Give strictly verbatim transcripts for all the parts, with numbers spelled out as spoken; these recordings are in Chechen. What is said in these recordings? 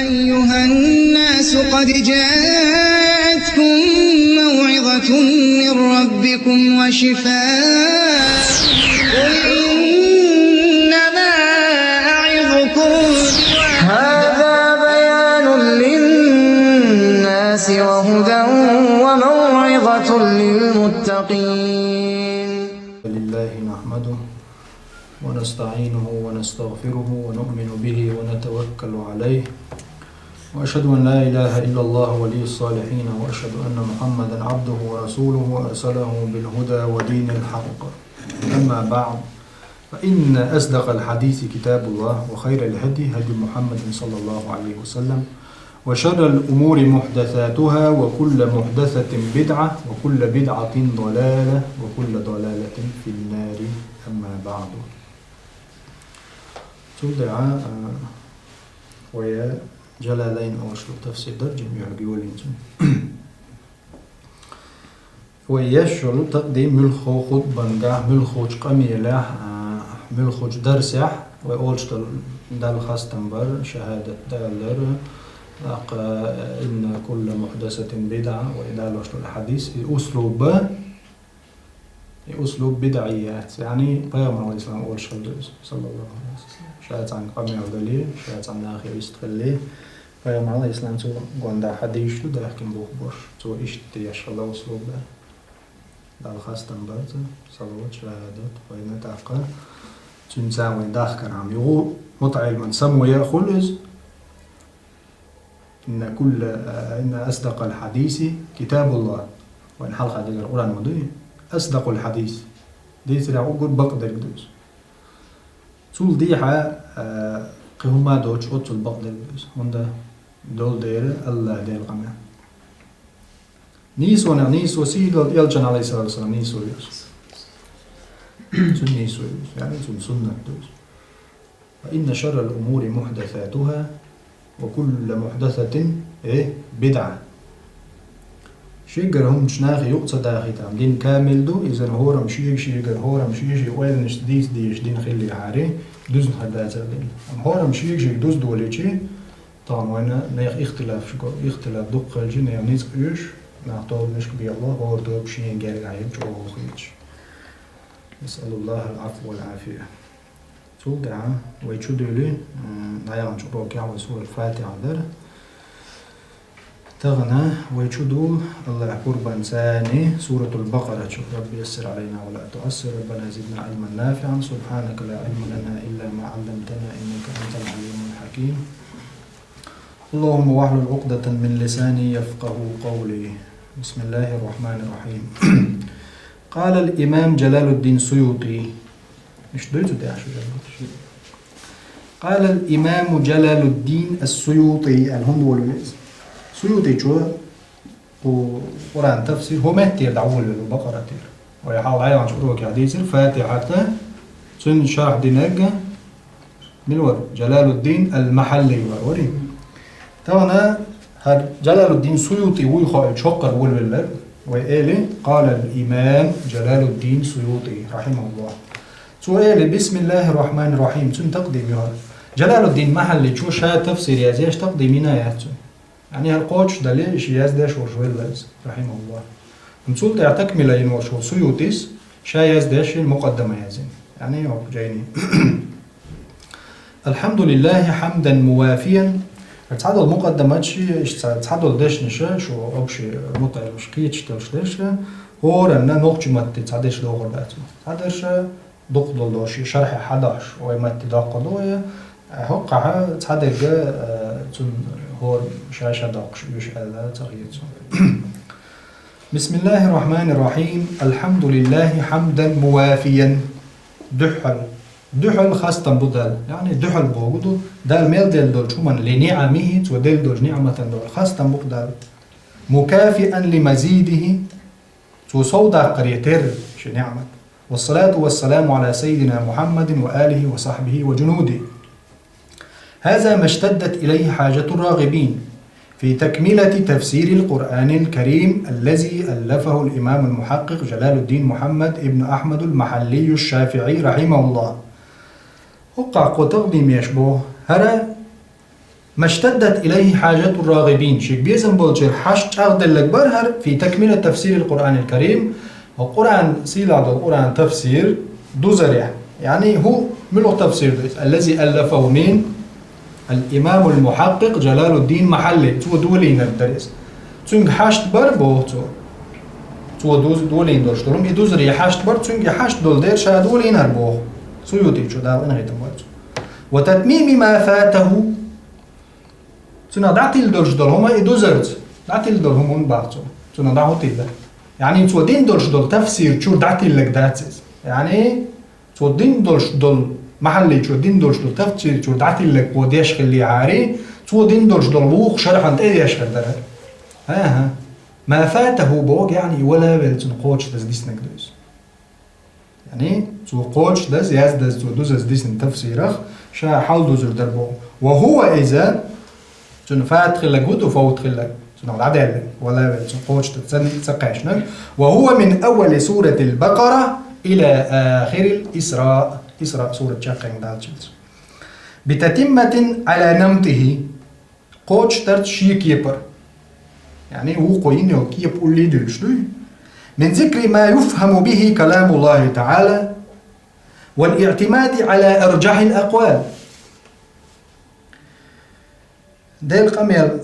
أيها الناس قد جاءتكم موعظة من ربكم وشفاء. قل إنما أعظكم هذا بيان للناس وهدى وموعظة للمتقين. لله نحمده ونستعينه ونستغفره ونؤمن به ونتوكل عليه، وأشهد أن لا إله إلا الله ولي الصالحين، وأشهد أن محمدا عبده ورسوله أرسله بالهدى ودين الحق. أما بعد، فإن أصدق الحديث كتاب الله، وخير الهدي هدي محمد صلى الله عليه وسلم، وشر الأمور محدثاتها، وكل محدثة بدعة، وكل بدعة ضلالة، وكل ضلالة في النار. أما بعد. Цул тӀехьа, а, вай Джалалайн олуш долу тафсир дара, жимма йоьлхуш йолийна цунна. Вай еш йолу такъдим муьлххачу хутбангахь, муьлххачу къамелехь, а, муьлххачу дарсехь, вай олуш долу Далла хастам бар, шахӀадат далар, тӀаккха, а, «Инна кулла мухьдасатин бидӀа», вай далош долу хьадис, и услуба, и услуб бидӀа яц, яъни Пайхамар, алейхиссалам, олуш хилла ду иза, саллаллаху алейхи ва саллям. Ша цхьаьна къамел дале, ша цхьаьна нахе вистхилале, Пайхамар, алейхиссалам, цо гондахьа хьадийш ду, даьхкина бух борш. Цо иштта деш хилла услуба. Далла хастам бар цо, салават, шахӀадат, вайна тӀаккха. Цуьнца вайн дахкархьама юха мутаӀеллиман само яа хуьлу иза. «Инна кулла, а, инна асдакъал хьадиси китабуллах». Вайн хьалха дигара Къуръан ма дуй? Асдакъул хьадис. Дийцарехь уггар бакъдерг ду иза. Цул дехьа, а, кхин хӀума доцуш оццул бакъдерг ду иза. ХӀунда долу дера АллахӀ Делан къамел. Нийсонех нийсо сийдолу Элчан, алейхиссалату вассалам, нийсо ю иза. Цуьнан нийсо ю иза, яъни цуьнан суннат ду иза. «Фа инна шаррал умури мухьдасатуха, ва кулла мухьдасатин, э, бидӀа». Шегара хӀуманаш нахе юкъа ца дахийта, амма дин камил ду, иза хӀораммо шега-шегара, хӀораммо шен-шен ойланашца дийца дезаш дин хиллехьара, дуьзна хир дацара дин. Амма хӀораммо шега-шега дуза долийча, тахана вайна нехан ихтилафаш го, ихтилаф дукха хилча, нехан ницкъ оьшу, нах тобанашка белахь, хӀора тоба шен гергахь еб чӀогӀа хеташ. Насъалуллахал Ӏафва вал Ӏафия. Цул тӀаьхьа вай чу дуьйлу, м, дӀаяханчу урокехь вай сурат Фатихьа дара. Тахана вай чу ду АллахӀан къурбанца, суратул Бакъара чу. رب يسر علينا ولا تعسر، ربنا زدنا علما نافعا، سبحانك لا علم لنا إلا ما علمتنا إنك أنت العليم الحكيم. اللهم واحلل عقدة من لساني يفقهوا قولي. بسم الله الرحمن الرحيم. قال الإمام جلال الدين السيوطي. Иштта дуй цу тӀехь шу? قال الإمام جلال الدين السيوطي. Алхьамдулиллах. Суютичо кху Къуръан тафсир хӀокху меттера дӀаволавелла, Бакъаратера. Вай хьалха дӀаяханчу урокехь дийцира, Фатихьата, цуьнан шархь динарг мила вара? Джалалуддин ал-Махьалли вара, варий? Тахана хӀара Джалалуддин Суюти вуй хоуьйтуш хӀокхара волавелларг, вай эли, قال الإمام جلال الدين السيوطي رحمه الله. Цо эли, بسم الله الرحمن الرحيم, цуьнан такъдим ю хӀара. Джалалуддин Махьалличо ша тафсир язъеш такъдим йина яц цуьнан. Яъни хӀара кхочушдале, и шен яздеш волуш велла иза, рахьимахуллах. Амма цул тӀаьхьа такмила йина волуш волу Суютис ша яздеш йина мукъаддама язйина. Яъни хӀокху жайни. الحمد لله حمدا موافيا. ХӀара цхьадолу мукъаддаматаш, иштта цхьа-, цхьадолу дешнаш, шу общий мутаӀеллаш кхеташ долуш дерш, хӀоранна нохчийн матте цхьа деш дохур дац ма. Цхьадерш дукха долу дош, шархьехь хьадахьаш, вай матте доккхур ду вай, хӀокхахь цхьадерг, э, цунна хӀора ша-ша доккхуш уьш аьлла ца хета суна. بسم الله الرحمن الرحيم. الحمد لله حمدا موافيا. Дуьхьал. Дуьхьал хастам бу Далла. Яъни дуьхьал бохург ду, Далла мел делла долчу хӀуманна, لنعمه, цо делла долчу ниӀматан долу хастам бу Далла. مكافئا لمزيده. Цо совдаккхаре терра шен ниӀмат. والصلاة والسلام على سيدنا محمد وآله وصحبه وجنوده. هذا ما اشتدت إليه حاجة الراغبين في تكملة تفسير القرآن الكريم الذي ألفه الإمام المحقق جلال الدين محمد ابن أحمد المحلي الشافعي رحمه الله. ХӀокхахь кхо такъдим еш боху, хӀара ما اشتدت إليه حاجة الراغبين, шийга безам болчара хьашт чӀагӀделларг бар хӀара, في تكملة تفسير القرآن الكريم, Къуръан, сийлахь долу Къуръан тафсир дузарехь. ЯӀни хӀун, муьлха тафсир ду иза? الذي ألفه مين؟ الإمام المحقق جلال الدين محلي, цо долийнарг дара иза. Цуьнга хьашт бар, боху цо. Цо дуз-, долийна долуш долу, и дузаре хьашт бар, цуьнга хьашт долу дера ша долийнарг, боху. Суютичо, Дала къинхетам бойла цунна. وتتميم ما فاته. Цунах дӀатилла долуш долу хӀума и дузарца. ДӀатилла долу хӀума хӀунда боху цо? Цунах дӀа хӀун тилла? ЯӀни цо дина долуш долу тафсир чуьра дӀатилларг дац иза. ЯӀни цо дина долуш долу, Махьалличо дина долуш долу тафсир чуьра дӀатилларг кхо деш хиллехьара, цо дина долуш долу вукху шархьана тӀе деш хир дара. ХӀан-хӀа. ما فاته боху, яӀни и вала а велла цунна кхочушдаза диснарг ду иза. ЯӀни цо кхочушдаза, яздаза, цо дузаза дисина тафсирах ша хьал дузур дара боху. وهو иза, цунна фат хилларг хӀун ду, фавт хилларг, цунах дӀадаьлларг, вала а велла, цунна кхочушдаза ца, ца кхаьчнарг. وهو من أول سورة البقرة إلى آخر الإسراء. Исраъ сурат чаккхенга далчуьнца. بتتمة على نمطه. Кхочушдарца шен кепара. ЯӀни вукхо йина йолу кепа уллий дуьйлуш дуй? من ذكر ما يفهم به كلام الله تعالى والاعتماد على أرجح الأقوال. Делан къамел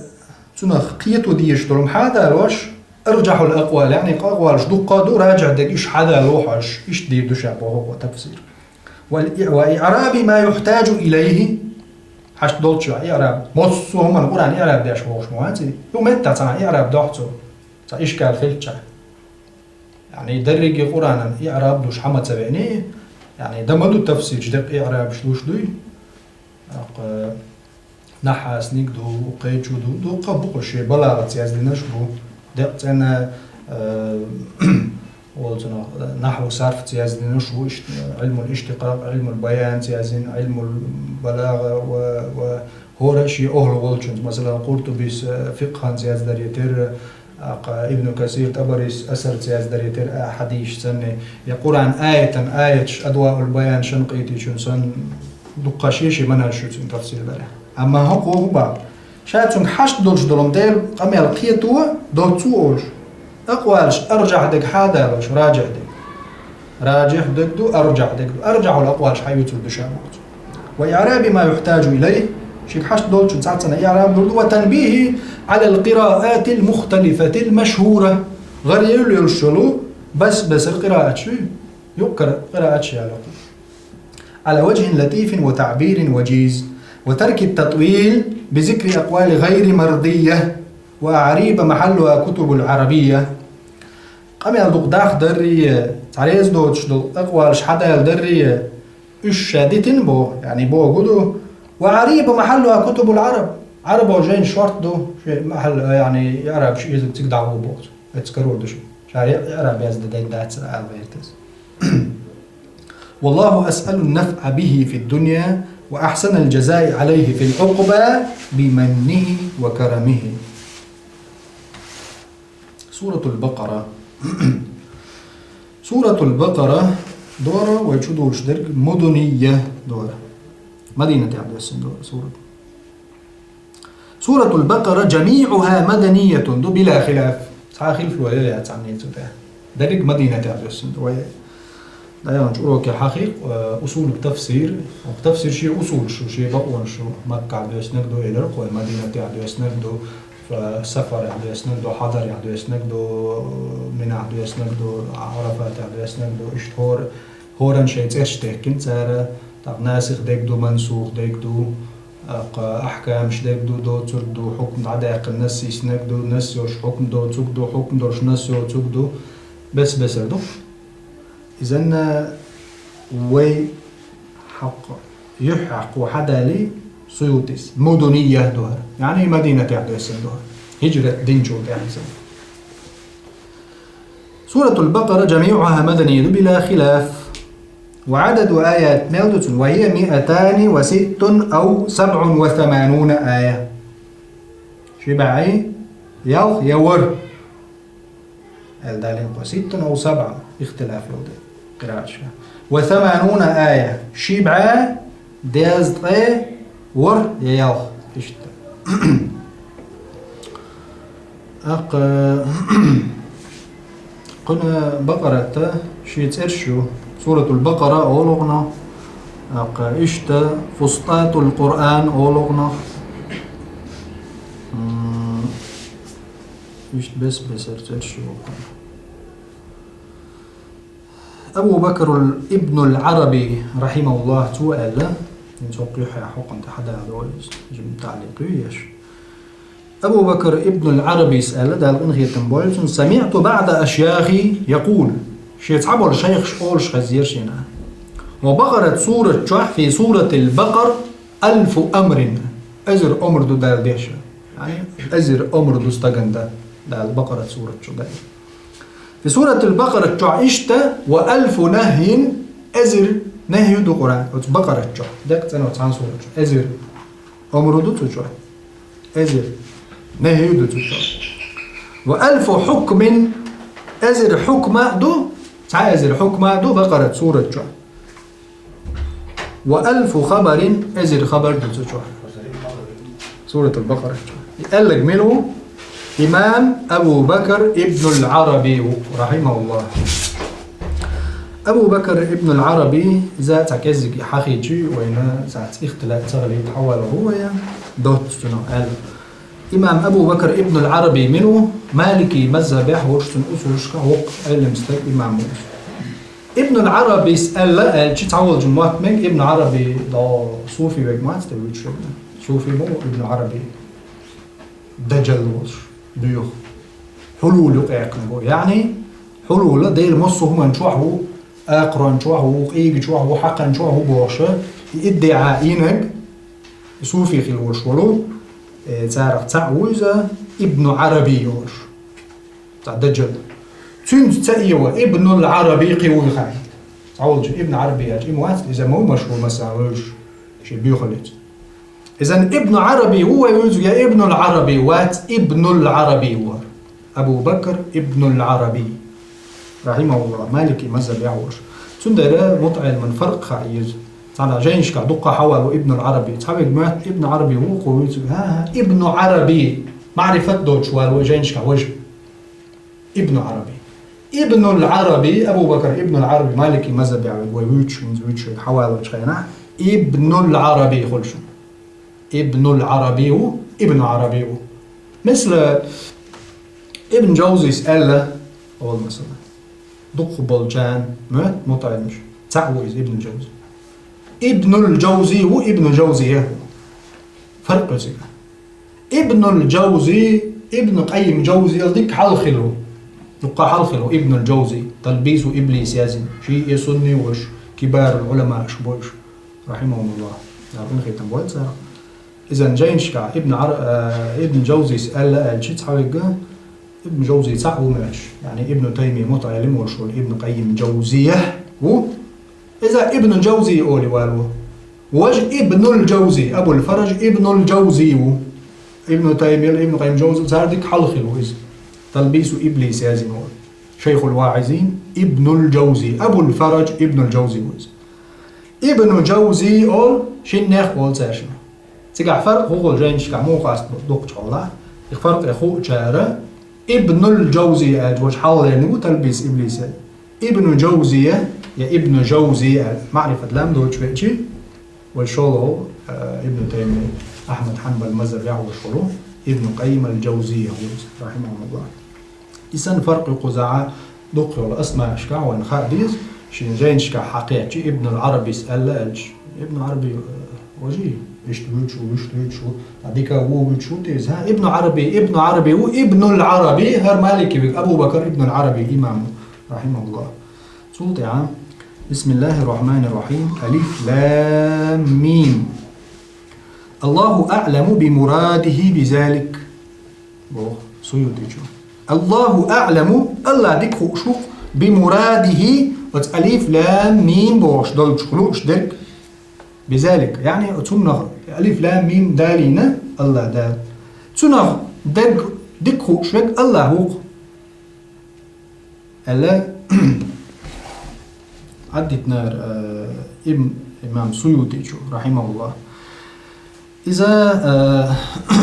цунах кхето дезаш долу хӀума хьадалош, أرجح الأقوال, яӀни къа-, акъвалаш дуккха а ду, ражихь дерг иштта хьадало хьожуш, иштта дийр ду ша боху тафсир. وإعراب ما يحتاج إليه, хьашт долччохь иъраб. Массо а хӀуманна Къуръан иъраб деш вогӀуш ма вац и. Юха меттахь цхьа иъраб дохьу цо, цхьа ишкал хилччахь. ЯӀни дерриге Къуръанан иъраб луш хьа ма ца веъний, яӀни дан ма ду тафсирчу декъа иърабаш луш дуй. ТӀаккха Нахьасник ду, кхечу ду, дуккха а бу кху шен балагӀаца яздинарш бу. Декъа цӀена, э, волу цунах, нахьву сарфца яздинарш бу, иш-, Ӏилмул иштикъакъ, Ӏилмул баянца яздина, Ӏилмул балагӀа ва, ва хӀора а шен охӀла волчунца, масала, Къуртубис, э, фикъханца яздаре терра, тӀаккха Ибну Касир ТӀабарис асарца яздаре терра, а хьадисаш санна, я Къуръан аятан аяташ, Адваул Баян Шанкъитичун санна, дуккха шен-шен манхӀаж ю цуьнан тафсир дарехь. Амма хӀокхо хӀун боху? Ша цуьнга хьашт долуш долу Делан къамел кхето доццу олуш. Акъвалаш аржахь дерг хьадалош, ражихь дерг. Ражихь дерг ду, аржахь дерг ду. Аржахьул акъвалаш хьаюьйцур ду ша боху цо. وإعراب ما يحتاج إليه, шега хьашт долчун цхьацца иъраб лур ду, وتنبيه على القراءات المختلفة المشهورة. ГӀарайолуш йолу бас-басар къирааташ ю, юккъара къирааташ яло. على وجه لطيف وتعبير وجيز، وترك التطويل بذكر أقوال غير مرضية، وأعريب محلها كتب العربية. Къамел дукха дахдаррий, цхьа реза доцуш долу акъвалаш хьадала даррий, уьш ша дитина боху, яъни боху ду, وأعريب محلها كتب العرب. Ӏарбо жайна шорт ду, шен махьал, яъни, иърабаш езарг цига дӀагӀо боху. Эцу карор ду шу. Ша иъраб яздан дайн дацара ала гӀертаза. والله أسأل النفع به في الدنيا وأحسن الجزاء عليه في العقبى بمنه وكرمه. Суратул Бакъара. Суратул Бакъара дора вай чу долуш дерг Мадания дора. Мадинатехь доьссина дора сурат. Суратул Бакъара جميعها مدنية ду بلا خلاف. Цхьа хилаф ло яц цхьанне цу тӀе. Дерриг Мадинатехь доьссина ду. Вай дӀаяханчу уроке хьахийкх, э, усулу тафсир. Тафсир шен усулаш ю, шен бакъонаш ю. Маккахь доьссинарг ду, элира кхо, Мадинатехь доьссинарг ду, э, сафарехь доьссинарг ду, хьадарехь доьссинарг ду, Минахь доьссинарг ду, Ӏарафатехь доьссинарг ду. Иштта хӀора-, хӀоранна шайн цӀераш техкина цара, тӀаккха насих дерг ду, мансух дерг ду, тӀаккха ахькамаш дерг ду, доцург ду, хьукм дӀадаьккхина, нас йиснарг ду, нас йолуш хьукм доцург ду, хьукм долуш нас йоцург ду. Бес-бесара ду. Изанна вай хьакъ, юьхь хьакъо хьадали Суютис. Мадания ду хӀара. Яъни Мадинатехь доьссина ду хӀара. Хиджрат динчул тӀаьхьа иза. Суратул Бакъара جميعها مدنية بلا خلاف. وعدد آيات мел ду цуьнан, وهي مائتان وست أو سبع وثمانون آية. Ши бӀе ялх я ворхӀ. Аьлла далийна кхо, ستة أو سبع, ихтилаф йолу де, къирааташ. وثمانون آية, ши бӀе дезткъе ворхӀ я ялх, иштта. ТӀаккха кхуьнан Бакъарат шен цӀераш ю. Суратул Бакъара олу хьуна. ТӀаккха иштта Фустатул Къуръан олу хьуна. М, иштта бес-бесара цӀераш ю. Абу Бакр ибн аль-Араби, рахимахуллах, цо аьлла, цо кхуьйхьехь хӀокхунна тӀе хьадалор иза, жима таъликъ ю еш. Абу Бакр ибн аль-Арабис аьлла, Дала къинхетам бойла цунна: «سمعت بعض أشياخي يقول», шен цхьаболу шайхаш олуш хезира шена: «وبقرت سورة чохь, في سورة البقر ألف أمر». Эзар омра ду Дала деш. Яъни, эзар омра ду стагана дан Дала Бакъарат сурат чу дан. Фи суратил Бакъарат чохь иштта: «وألف نهي», эзар нахью ду Къуръан, оцу Бакъарат чохь. Деккъа цӀена оцу цхьана сурат чохь. Эзар омра ду цу чохь. Эзар нахью ду цу чохь. «وألف حكم», эзар хьукма ду, цхьа эзар хьукма ду Бакъарат сурат чохь. «وألف خبر», эзар хабар ду цу чохь. Суратул Бакъара чохь. И аьлларг мила ву? Имам Абу Бакр ибн аль-Араби ву, рахимахуллах. Абу Бакр ибн аль-Араби, иза цхьа кӀеззиг хьахийчи, вайна цхьацца ихтилат ца хилийта хьавалар ву вайн, доцца цунах аьлла. Имам Абу Бакр ибн аль-Араби мила ву? Малики мазхабехь волуш, цуьнан усулашкахь воккха Ӏелам стаг, имам ву. Ибн аль-Арабис аьлла аьлча, цхьаволчун мотт мега, Ибн Араби до суфи вег мац тӀе вуьйцуш вег. Суфи ма ву Ибн Араби. Дажал волуш, дуьйху. Хьулул юкъа яьккхинарг ву. Яъни, хьулула Дела массо а хӀуманна чохь ву, акхарон чохь ву, къийга чохь ву, хьакхан чохь ву бохуша, и иддиӀа йинарг, и суфи хила волуш волу, э, царах цхьаъ ву иза, Ибн Араби йолуш. Цхьа дажал. Цуьнца ца эва, Ибн аль-Араби кхин вуй хаьа. Цхьаволчу Ибн Араби аьлча, и ма вац, иза ма ву машхур масала вевзаш, шен боьхаллица. Иза Ибн Араби ву вай вуьйцург, я Ибн аль-Араби вац, Ибн аль-Араби ву. Абу Бакр Ибн аль-Араби, рахимахуллах, малики мазхабехь волуш. Цундела мутаӀеллиман фаркъ хаьа иза. Цхьана жайнашкахь дуккха хьавалу Ибн аль-Араби. Цхьаверг моьтту Ибн Араби ву кху вуьйцург. ХӀа-хӀа, Ибн Араби. Маърифат доцуш валу вай жайнашкахь важа. Ибн Араби. Ибн аль-Араби, Абу Бакр Ибн аль-Араби, малики мазхабехь вег вай вуьйцуш, вуьйцуш, вуьйцуш вег хьавалочу хенахь, Ибн аль-Араби хуьлуш. Ибн аль-Араби ву, Ибн Араби ву. Мисла, Ибн Джаузис аьлла, олу масала. Дукха болчарна моьтту мутаӀеллимаш. Цхьаъ ву иза Ибн Джаузи. Ибнуль Джаузи ву, Ибну Джаузия ву. Фаркъ ю цигахь. Ибнуль Джаузи, Ибн Къаййим Джаузиел дика хьалха хилла ву. Дуккха хьалха хилла ву Ибнуль Джаузи. Талбису Иблис яздина. Шиъ, сунни волуш, кибарул Ӏуламаъ аша бу уьш. Рахимахумуллах. Дала къинхетам бойла царах. Иза жайнашкахь Ибн Ӏар-, э, Ибн Джаузис аьлла аьлча, цхьаверг Ибн Джаузи цхьаъ ву моьттуш, яъни Ибн Таймия мутаӀеллим волуш волу Ибн Къаййим Джаузия ву. Иза Ибн Джаузи олий валу ву. Важа Ибнуль Джаузи, Абуль Фараж Ибнуль Джаузи ву. Ибн Таймия, Ибн Къаййим Джаузи, цара дика хьалха хилла ву иза. Талбису Иблис яздина волу. Шайхуль ВаӀизин Ибнуль Джаузи, Абуль Фараж Ибнуль Джаузи ву иза. Ибну Джаузи олу, шиннех олу цаьршинна. Цигахь фаркъ хӀун хуьлу жайнашкахь муха къаста дукхачу хьолахь? И фаркъ хуучара Ибнуль Джаузи аьлча вачу хьалхалерниг ву Талбис Иблиса. Ибну Джаузия я Ибну Джаузи аьлла, маърифат лам доцуш веачи, вай шолгӀа, э, Ибну Таймия, Ахьмад Хьанбал мазхабехь волуш волу Ибну Къаййим аль-Джаузия ву иза, рахимахуллах. И санна фаркъ ю кхузахь дукхахйолу асмаъашкахь, вайна хаа деза, шен жайнашкахь хьакхеччи Ибнуль Ӏарабис аьлла аьлча, Ибну Ӏараби, э, важий, иштта вуьйцуш ву, вуьшта вуьйцуш ву, а дика ву вуьйцуш ву те иза, хӀа, Ибну Ӏараби, Ибну Ӏараби ву, Ибнуль Ӏараби, хӀара малики ву, Абу Бакр Ибнуль Ӏараби имам ву, рахимахуллах. Цул тӀаьхьа, бисмиллахир рахманир рахим, алиф, лам, мим. Аллаху аъламу би мурадихи би залик. Боху Суютичо. Аллаху аъламу, Аллах дика хууш ву, би мурадихи, оцу алиф, лам, мим бохуш долчух лууш дерг, би залик, яъни оцу хӀуманах, алиф, лам, мим далийна Аллах Дала. Цунах дерг дика хууш верг Аллах ву-кх. Аьлла, Ӏаддитинера, э, им-, имам Суютичо, рахимахуллах. Иза, э,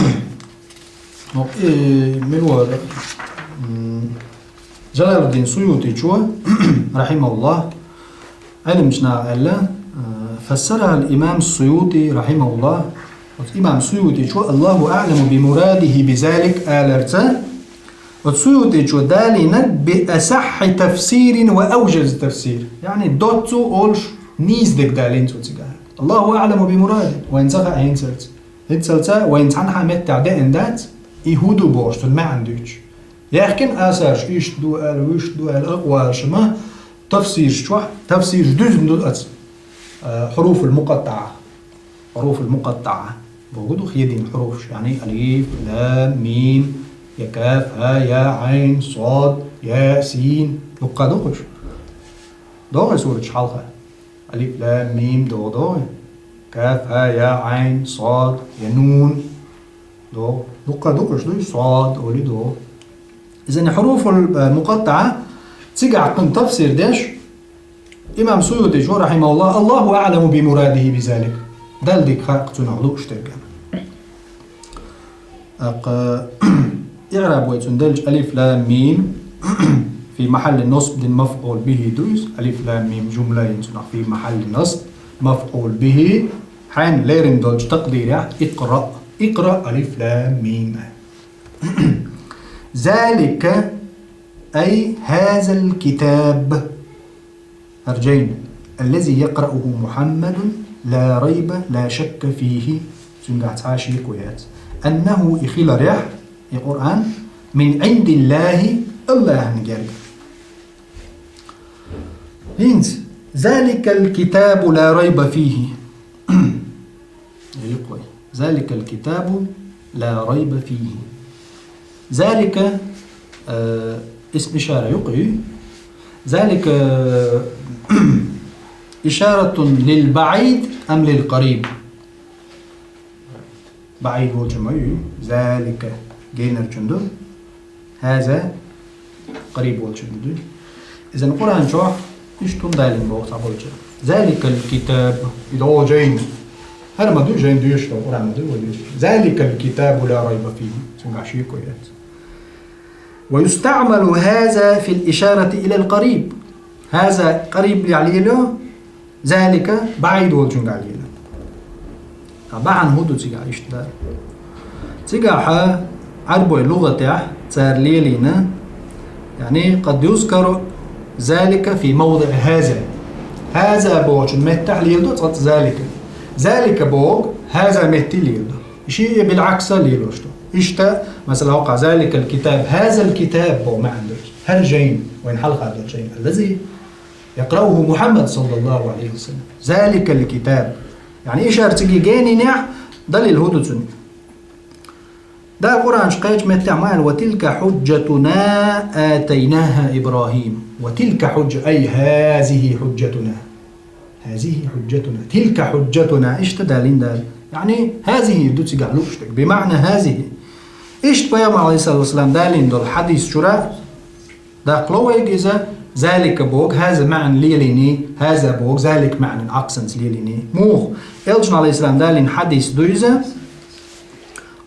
ну, э, мила вара, м, Джалалуддин Суютичо, рахимахуллах, Ӏилманчо аьлла, э, فسرها الإمام السيوطي رحمه الله. Вот имам Суютичо, الله أعلم بمراده بذلك, аьлларца, вот Суютичо далийнарг بأصح تفسير وأوجز تفسير. Яъни доцца олуш нийса дерг далийна цо цигахь. الله أعلم بمراده. Вайна ца хаьа хӀинцалц. ХӀинцалца вайна цхьанхьа меттехь деана дац, и хӀун ду бохуш, цуьнан маьӀна дуьйцуш. Яьхкина асарш, иштта ду аьлла, вуьшта ду аьлла, акъвалаш ма, тафсираш чохь, тафсираш дуьзна ду аса, а, хьуруфул мукъаттаӀа. Хьуруфул мукъаттаӀа боху ду хедийна хьуруфаш, яъни алиф, лам, мим, я каф, хьа, я Ӏайн, сод, я син. Дуккха ду кхуш? ДогӀий сурат хьалха. Алиф, лам, мим догӀу, догӀий? Каф, хьа, я Ӏайн, сод, я нун. ДогӀу. Дуккха ду кхуш, дуй? Сод, олий догӀу. Иза хьуруфул, э, мукъаттаӀа, цигахь кхуьнан тафсир деш, имам Суютичо, рахимахуллах, الله أعلم بمراده بذلك. Далла дика хаьа цунах лууш дерг. ТӀаккха, иӀраб вай цуьнан делча, алиф, лам, мим, في محل نصب, дин мафӀул бихӀи ду иза, алиф, лам, мим, жумла йина цунах, في محل نصب, мафӀул бихӀи, хьайн лерина долчу такъдирехь, اقرأ, اقرأ, алиф, лам, мим. ذلك, أي هذا الكتاب. ХӀара жайна. الذي يقرأه محمد لا ريب لا شك فيه. Цуьнгахь цхьа а шеко яц. أنه, и хиларехь, и Къуръан, من عند الله, АллахӀан герга. ХӀинца, ذلك الكتاب لا ريب فيه. Юкъой. ذلك الكتاب لا ريب فيه. ذلك, э, اسم إشارة юкъой. ذلك, э, إشارة للبعيد أم للقريب؟ БаӀид волчун ма ю. ذلك генарчун ду. هذا къариб волчун ду. Иза Къуръан чохь иштта хӀума далийна боху цхьаболчара. ذلك الكتاب, и догӀу жайна. ХӀара ма ду жайна доьшуш долу Къуръан ма ду вай доьшуш. ذلك الكتاب لا ريب فيه. Цуьнгахь шеко яц. ويستعمل هذا في الإشارة إلى القريب. هذا къариб яхь лело, ذلك баӀид волчуьнга лела. Ткъа бахьана хӀун ду цигахь иштта дар? Цигахь Ӏарбойн лугӀатехь цара лелийна, яъни, قد يذكر ذلك في موضع هذا. هذا бохучун меттехь леладо цкъа ذلك. ذلك боху هذا метте леладо. Шиъ билгӀакса лелош ду. Иштта, масала, хӀокху ذلك الكتاب, هذا الكتاب боху маьӀна ду. ХӀара жайна, вайн хьалха долу жайна. الذي يقرأه محمد صلى الله عليه وسلم. ذلك الكتاب. Яъни, ишар цига генинехь, далил хӀун ду цуьнан? Дала Къуръан чу кхечу меттехь ма аьлла: وتلك حجتنا آتيناها إبراهيم. وتلك حجة، أي هذه حجتنا. هذه حجتنا. تلك حجتنا. Иштта далийна Дала. Яъни, هذه ду цигахь лууш дерг. بمعنى هذه. Иштта Пайхамар, алейхиссалату вассалам, далийна долу хьадис чуьра, даккхало вайга иза, ذلك боху, هذا маьӀна лелийний, هذا боху, ذلك маьӀна Ӏаккханца лелийний. Муха? Элчан, алейхиссалам, далийна хьадис ду иза: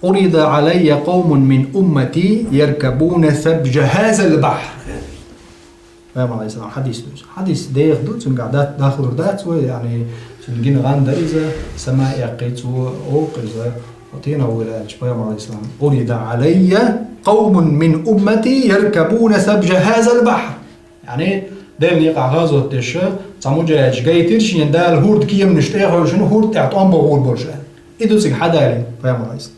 عرض علي قوم من أمتي يركبون ثبج هذا البحر. Пайхамар, алейхиссалам, хьадис ду иза. Хьадис деха ду, цуьнгахь дат-, дахлур дац вай, яъни, цуьнан гина гӀан дара иза, сама эккхий цо, оха иза, Тина вуйла аьлча, Пайхамар, алейхиссалам: عرض علي قوم من أمتي يركبون ثبج هذا البحر. Яъни, Делан некъахь гӀазот деш, цхьа муджахӀидаш гайтира шена Дала хӀордан кеманаш тӀе а хевшина, хӀорда тӀехь тӀом бан гӀур болуш аьлла. И ду цига хьадалийна, Пайхамар, алейхиссалам.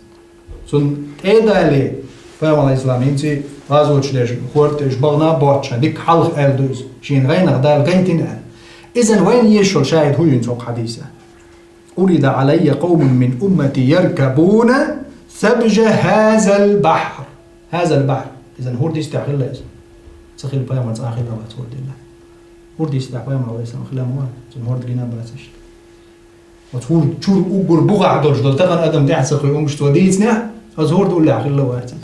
Цунна тӀе а далий, Пайхамар, алейхиссалам, хӀинца гӀазоташ деш, хӀорда тӀе уьш бахана а боццушехь, дика хьалха аьлла ду иза. Шена гӀайнах Дала гайтина аьлла. Иза вайна езаш йолу шахӀид хӀун ю хӀинца хӀокху хьадисан? عرض علي قوم من أمتي يركبون ثبج هذا البحر. هذا البحر. Иза хӀорда йистехь хилла иза. Ца хилла Пайхамар цкъа а хилла вац хӀорда йиллехь. ХӀорда йистехь Пайхамар, алейхиссалам, хилла ма вац. Цунна хӀорда гина а бац иштта. Оцу хӀорда чуьра уггар бухахь долуш долу тахана адам тӀаьхьа ца кхуьу хӀумаш цо дийцинехь, оцу хӀорда уллехь хилла вац иза.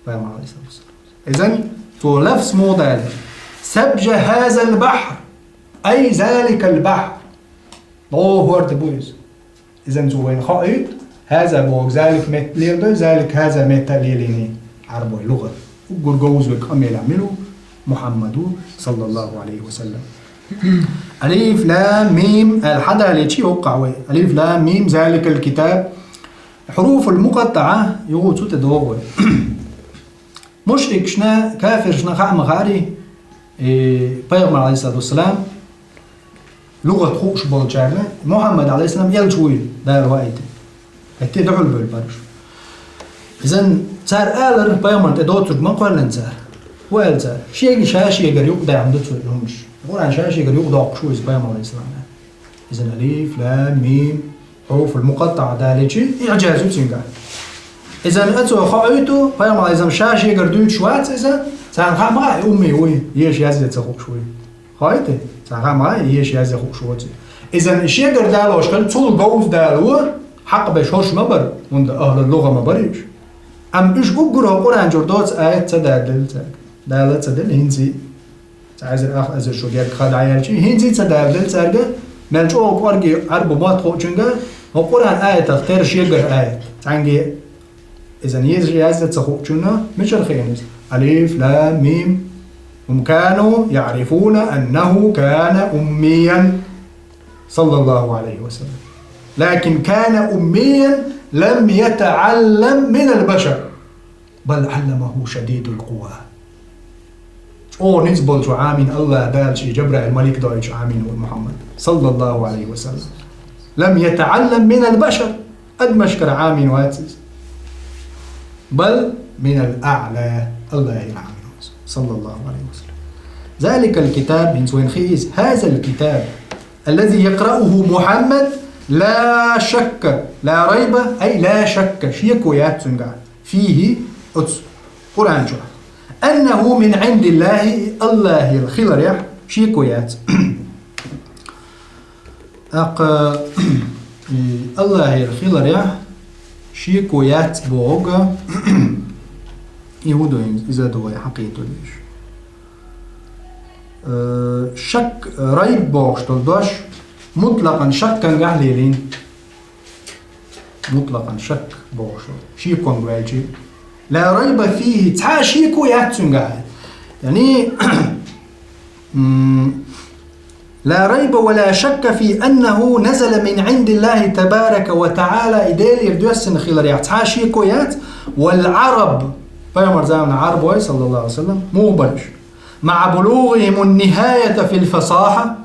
Пайхамар, алейхиссалату вассалам. Иза цо лафз муха далийна: ثبج هذا البحر، أي ذلك البحر. ДогӀу хӀорда бу иза. Изан цо вайна хоуьйту, хаза боху залик метта леладой, залик хаза метта лелийний Ӏарбой лугӀат. Уггар говза вай къамелехь мила ву? Мухьаммад ву, саллаллаху Ӏалайхи ва саллам. Алиф, лам, мим, аьлла хьадалийча йоккхахь вай. Алиф, лам, мим, заликал китаб. Хьуруфул мукъаттаӀа, юха цу тӀе догӀу вай. Мушрикашна, кафиршна хаа ма хаьара, э, пайхамар, Ӏалайхиссалату вассалам, лугӀат хууш болчарна, Мухьаммад, Ӏалайхиссалам, элча вуй, Дала ваийта. ХӀетте а дуьхьал бевлла бара уьш. Изан цара алар, пайхамарна тӀе доцург ма кхоьллина цара. ХӀун аьлла цара? Шега ша шегара юкъадаьхна ду цу хӀуманаш. Къуръан ша шегара юкъадоккхуш ву иза, пайхамар, Ӏалайхиссалам. Изан алиф, лам, мим, хьуруфул мукъаттаӀа далийча, иӀжаз ю цуьнгахь. Изан а цо хоуьйту, пайхамар, изан ша шегара дуьйцуш вац иза, царна хаа ма хаьа, и умми вуй, еша язъян ца хууш вуй. Хоуьйту? Царна хаа ма хаьа, и еша язъян хууш воций. Изан и шегара далош хилла, цул говза дало, хьакъ беш хӀорш ма бара, хӀунда ахӀлул лугӀа ма бара уьш. Амма уьш уггар хӀокху Къуръан чуьра доцу аят ца даладелла цаьрга. Дала ца делла хӀинца а. Цхьа эзар, ах эзар шо гергга хан дӀаяьлча, хӀинца а ца даладелла цаьрга, мел чӀогӀа кӀорге Ӏарбо мотт хуучуьнга, хӀокху Къуръан аятах тера шегара аят. Цхьаьнгге изан еза язъян ца хуучунна мичара хиъна иза? Алиф, лам, мим. هم كانوا يعرفون أنه كان أميا صلى الله عليه وسلم. لكن كان أميا لم يتعلم من البشر. بل علمه شديد القوى. ЧӀогӀа ницкъ болчо Ӏамийна АллахӀа Дала шен Жабраил малик доуьйтуш Ӏамийна ву Мухьаммад, саллаллаху Ӏалайхи ва саллам. لم يتعلم من البشر. Адамашкара Ӏамийна вац иза. بل من الأعلى. АллахӀера Ӏамийна ву иза, саллаллаху Ӏалайхи ва саллам. ذلك الكتاب, хӀинца вайна хи иза, هذا الكتاب الذي يقرأه محمد لا شك, لا ريب, أي لا شك, шеко яц цуьнгахь. فيه, оцу Къуръан чохь. أنه من عند الله, АллахӀера хиларехь шеко яц. ТӀаккха, и, АллахӀера хиларехь шеко яц бохург, и хӀун ду иза, иза ду вай хьакхетар деш. Э, шак, райб бохуш долу дош мутлакъан шаккангахь лелийна. Мутлакъан шак бохуш. Шеконга ваьлча. لا ريب فيه, цхьа а шеко яц цуьнгахь. Яъни, м, لا ريب ولا شك في أنه نزل من عند الله تبارك وتعالى, и Делера доьссина хиларехь цхьа а шеко яц. والعرب, пайхамар заманахь Ӏарбой, саллаллаху Ӏалайхи ва саллам, муха бара уьш. مع بلوغهم النهاية في الفصاحة,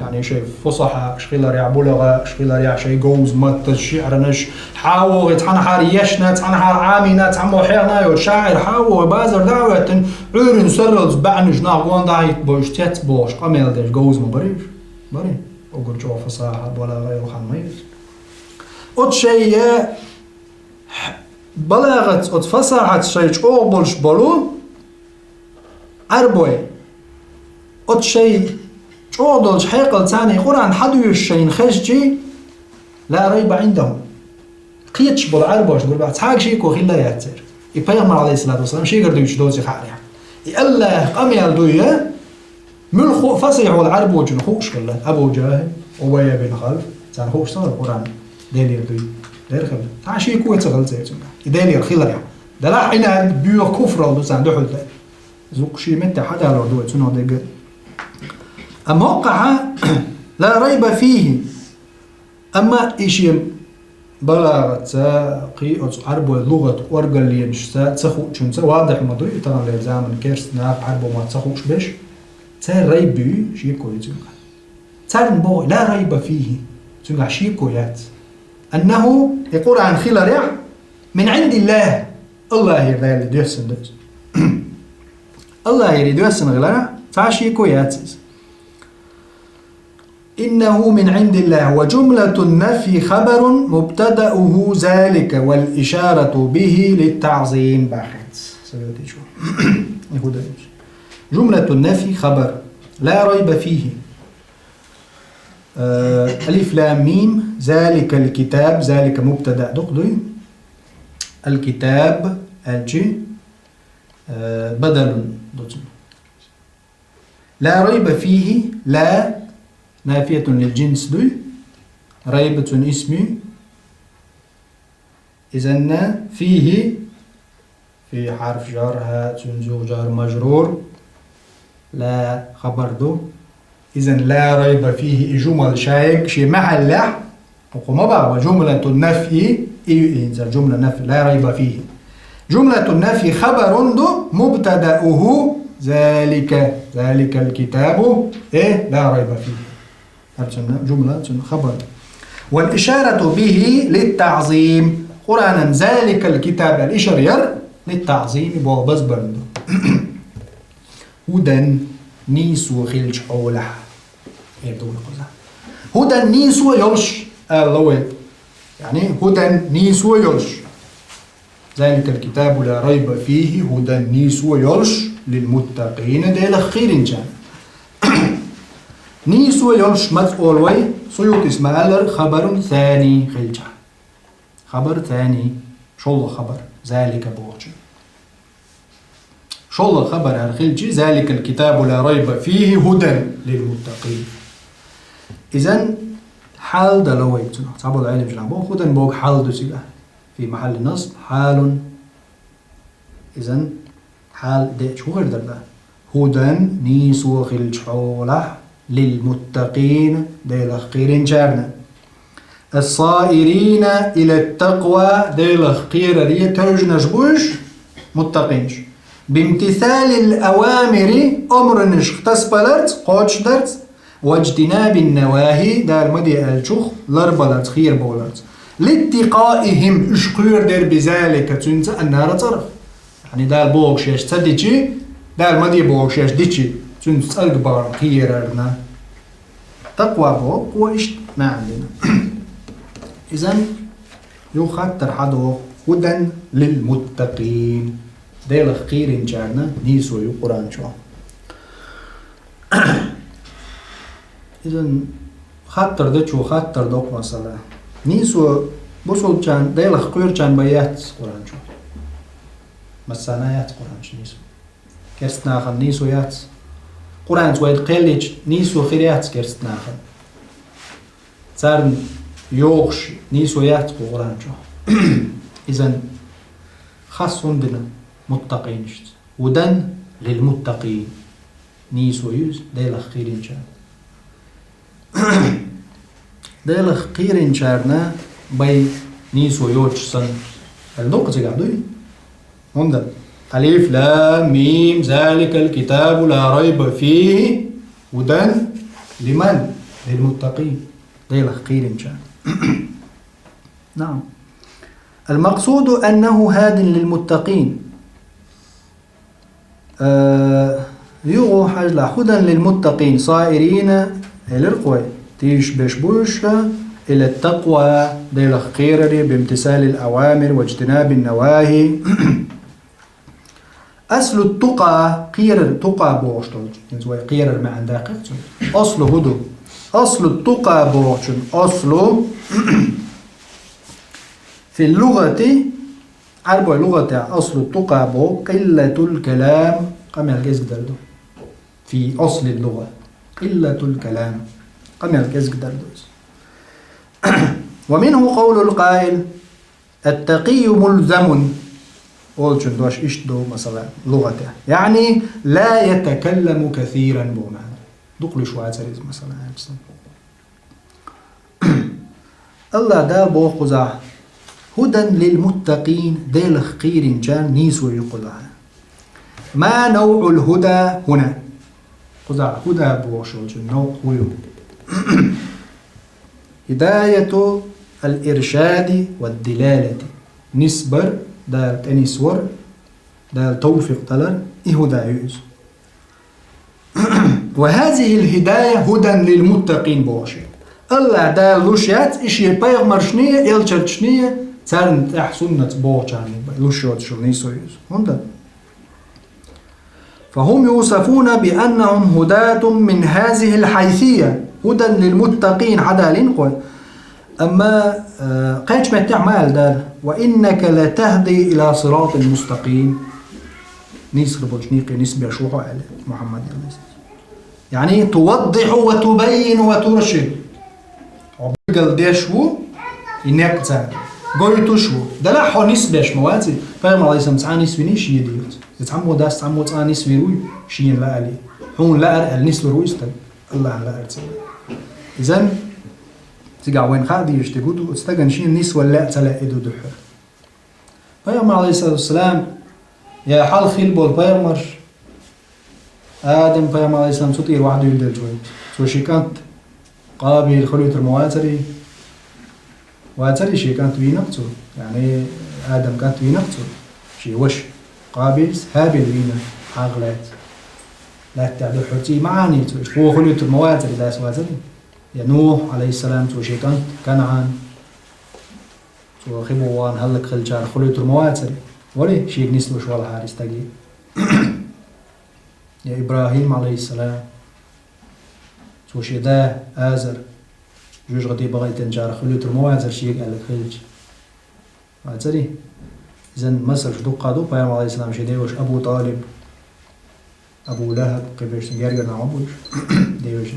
яъни шайн фусахьаш хиларехь, булагӀаш хиларехь, шайн говза маттаца шиъранаш, хьан а вогӀий цхьанхьара ешна, цхьанхьара Ӏамийна, цхьаммо хьехна йолу шаӀир, хьан а вогӀий базар дӀа а хӀоьттина, Ӏуьйранна сарралц баьӀнаш нах гон дӀахӀиттабо уьш цец бохуш, къамел деш говза ма барий уьш? Барий. Уггар чӀогӀа фасахьат, балагӀа йолу хан ма ю иза. Оцу шайн балагӀаца, оцу фасахьатца шайн чӀогӀа болуш болу Ӏарбой, оцу шайн чӀогӀа долчу хьекъалца царна и Къуръан хьадоьшуш шайна хезча, لا ريب عندهم. Кхеташ болу Ӏарбош гурбах цхьа а шеко хилла яц церан. И пайхамар, Ӏалайхиссалату вассалам, шегара дуьйцуш доций хаарехь. И АллахӀан къамел дуй, муьлхха а фасихь волу Ӏарбочунна хууш хилла, Абу ЖахӀил, Убай бин Халф, царна хууш ца хилла Къуръан Делера дуй. Дера хилла. Цхьа а шеко ца хилла церан цуьнга. И Делера хиларехь. Делахь Ӏинад боьха куфралла ду царна дуьхьал дан. Зуккха шен метте хьадалор ду вай цунах дерг. Амма хӀоккхахь, لا ريب فيه. Амма и шен балагӀатца, кхин оцу Ӏарбой лугӀат кӀоргалленашца ца хуучунца, вадахь ма дуй, и таханлера заманан керста наха Ӏарбой мотт ца хууш берш, церан райб ю, шеко ю цуьнга. Царна боху, لا ريب فيه, цуьнгахь шеко яц. أنه, и Къуръан хиларехь, من عند الله, АллахӀера Дала доьссина ду иза. АллахӀера доьссина хиларехь, цхьа а шеко яц иза. إنه من عند الله، وجملة النفي خبر مبتدأه ذلك والإشارة به للتعظيم. Бахьанца. Советичу. Ихудаевич. جملة النفي خبر. لا ريب فيه. Э, алиф, лам, мим, заликал китаб, залика мубтада дукха дуй. Ал-китаб, аьлчи, э, бадалун дуцун. Ла райба фихи, ла нафиятун лил джинс дуй. ريب цун исм я. إذن فيه في حرف جر, ها цун зугӀ جار مجرور. لا خبر ду. إذن لا ريب فيه и жумал шайг ший махьаллехь. Хьукма баба جملة النفي, и, и, جملة نفي لا ريب فيه. جملة النفي خبر ду, مبتدأه ذلك, ذلك الكتاب, э, لا ريب فيه. Хьар цун жумла, цун хабар. والإشارة به للتعظيم. Къуръанан ذلك الكتاب ал ишара яр للتعظيم, болх базбаран ду. هدى нийсо хилча хьолахь. Эр ду кхуза. هدى нийсо йолуш, аьлла вай. Яъни هدى нийсо йолуш. ذلك الكتاب لا ريب فيه هدى нийсо йолуш للمتقين Делах кхийринчарна. Нийсо йолуш маца олу вай, Суютис ма-аллара, خبر ثاني хилча. خبر ثاني, шолгӀа хабар, ذلك бохучун. ШолгӀа хабар хӀара хилча, ذلك الكتاب لا ريب فيه هدى للمتقين. إذن хьал дала вай цунах. Цхьаболу Ӏеламчара боху, هدى боху хьал ду цига. في محل نصب حال. إذن хьал деъча хӀун хир дара? هدى нийсо хилча хьолахь للمتقين Делах кхийринчарна. الصائرين إلى التقوى Делах кхераре тевжинарш бу уьш, муттакъинаш. بامتثال الأوامر омранашка тасабаларца, кхочушдарца, واجتناب النواهي Дала ма де аьллачух ларбаларца, херабовларца. لاتقائهم уьш кхоьру дерг بذلك цуьнца النار цӀарах. Яъни Дала боху шаьш ца дичи, Дала ма де боху шаьш дичи, цуьнца цӀарга бахарна кхерарна. Такъва боху, кхо иштта маьӀна дина. Изан юха хаттар хьадоху: هدى للمتقين Делах кхийринчарна нийсо ю Къуръан чохь. Изан хаттар дечо хаттар доккху масала. Нийсо бусулбачарна, Делах кхоьручарна бен яц Къуръан чохь. Массарна яц Къуръан чохь нийсо. Керста нахана нийсо яц. Къуръанца вай кхел йича нийсо хир яц керста нахана. Царна йохуш нийсо яц кху Къуръан чохь. Изан хас хӀунда дина муттакъинашца? هدى للمتقين нийсо ю иза Делах кхийринчарна. Делах кхийринчарна бен нийсо йоцуш санна. Аьлла дукха цигахь дуй? ХӀунда? ألف لام ميم ذلك الكتاب لا ريب فيه هدى لمن؟ للمتقين Делах кхийринчарна. نعم. المقصود أنه هاد للمتقين. Э, юха хьажал, هدى للمتقين صائرين элира кхой, тийшабеш бу уьш إلى التقوى Делах кхераре بامتثال الأوامر واجتناب النواهي. أصل التقى кхерар, تقى бохуш долчу, хӀинца вай кхерар маьӀна даккхира цуьнан. أصل хӀун ду? أصل التقى бохучун أصل في اللغة Ӏарбой лугӀатехь أصل التقى боху قلة الكلام, къамел кӀезиг дала ду. في أصل اللغة قلة الكلام, къамел кӀезиг дала ду иза. ومنه قول القائل التقي ملزم олучун дош иштта ду, масала, лугӀатехь. يعني لا يتكلم كثيرا боху маьӀна. Дукха луьйш вацара иза, масала, аьлча. АллахӀ Дала боху кхузахь: هدى للمتقين Делах кхийринчарна нийсо ю кхузахь. ما نوع الهدى هنا؟ Кхузахь هدى бохуш йолчун новкъа хӀун ю? هداية الإرشاد والدلالة Нисбар, Дала тӀенисвар, Дала тавфикъ далар, и هدى ю иза. وهذه الهداية هدى للمتقين бохуш ю. АллахӀ Дала луш яц и шен пайхамаршний, элчанашний, царна тӀехь суннатца бохучарний луш йоцуш йолу нийсо ю иза. ХӀунда? فهم يوصفون بأنهم هداة من هذه الحيثية هدى للمتقين хьадалийна кхой. Амма, э, кхечу меттехь ма аьлла Дала: وإنك لتهدي إلى صراط مستقيم нийсхир болчу некъе нисбеш ву хьо аьлла, Мухьаммад, аьлла. يعني توضح وتبين وترشد Хьо билгал деш ву, и некъ царна гойтуш ву. Делахь хьо нисбеш ма ваций, пайхамар алейхиссалам цхьа нисвиний шен дийца. Цхьаммо дас, цхьаммо цкъа нисвийр вуй, шена лаале. Хьуна лаар аьлла нислур вуй стаг, Аллахьна лаар ца вуй. Изан, цигахь вайн хаа дийш дерг ду, оцу стагана шена нисвала лаьа ца лаьа и ду дуьххьара. Пайхамар, алейхиссалату вассалам, я хьалха хилла болу пайхамарш, Адам пайхамар, алейхиссалам, цу тӀера вахьа дуьйладелча вайн. Цо шен кӀант Къабил хуьлуьйтур ма вацарий? Вацарий, шен кӀант вийнакх цо. Яъни, Адам кӀант вийнакх цо. Шен ваша Къабилс ХӀабил вийна хьагӀ лаьцна. Лаьттахь дуьххьара цӀий ма Ӏаний цо. Иштта вон хуьлуьйтур ма вацарий, дас вацарий? Я Нухь, алейхиссалам, цо шен кӀант КанӀан. Цо хи бу ван хӀаллакьхилчарах хуьлуьйтур ма вацарий? Вари, шега нислуш валахьара и стаге. Я ИбрахӀим, алейхиссалам, цо шен да Азар, жоьжахати бахийтинчарах хуьлуьйтур ма вацара шега аьлларг хилча. Вацарий? Изан масалш дуккха ду, пайхамар, алейхиссалам, шен деваша Абу ТӀалиб, Абу ЛахӀаб, кхин берш гергара нах ма бу уьш, деваша.